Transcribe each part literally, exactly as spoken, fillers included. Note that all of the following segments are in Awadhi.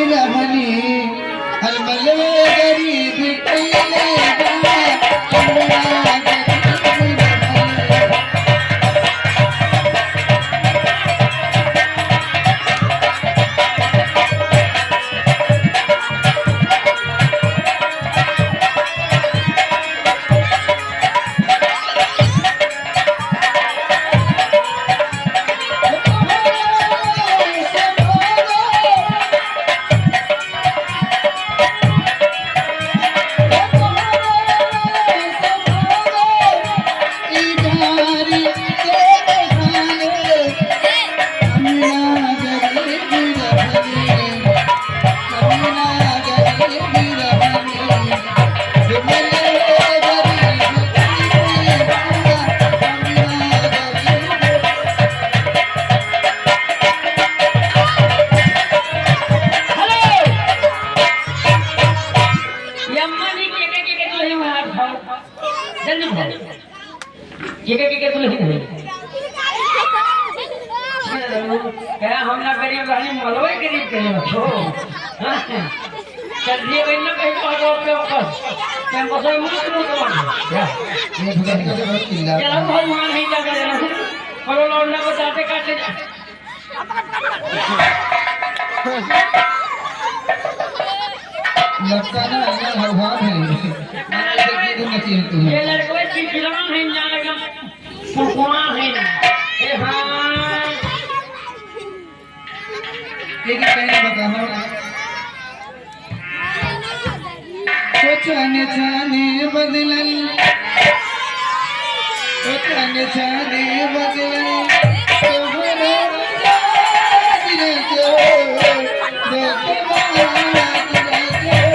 रहनी, अलमले गरीब कइले बा, हमरा गरीब रहनी। हेलो। ये अम्मा जी, के, के, के, के दुल्हन हुआ आप भाव? जल्दी भाव। के, के, के, के दुल्हन हुई? क्या हम ना गरीब रहनी, मलवे गरीब कहे हो? हाँ। चल, ये भाई ना कहीं तो हटो, पे ऊपर। क्या बस है, मुझे तो मत मार। क्या? ये भगवान का बहुत चिल्ला। चलो, भगवान ही क्या करे ना। पर वो लौंडा को जाते काटे जा। लगता ना, ना, हवा है। ये लड़के चिड़चिड़ान है, ना लगा, फुकवान है। ए हाँ। एक कहने बताओ। तो जाने जाने बदलल, तो जाने जाने बदलल, तोहरा मिजाज रे जो, जो तुम्हारा मिजाज रे जो।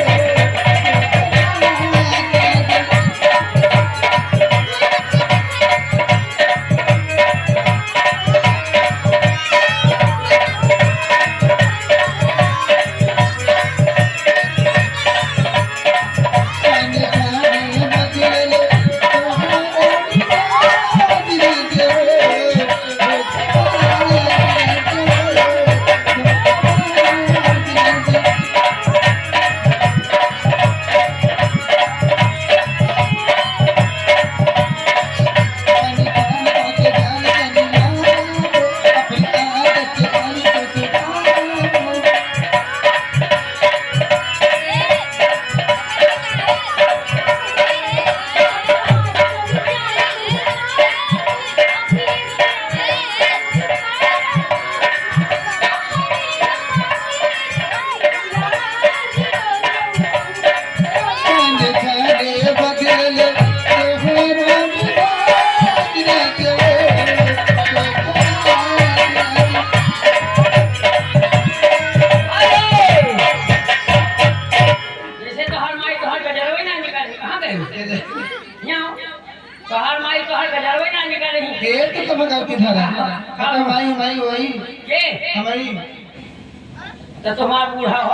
जैसे तोहार माई तोहार गजरवे ना निकाली, कहाँ गए? यहाँ आओ। तोहार माई तोहार गजरवे ना निकाली। ये तो तुम गलती धरा। हाँ। अरे माई, माई वही। के? हमारी। तो तुम्हार बूढ़ा हो।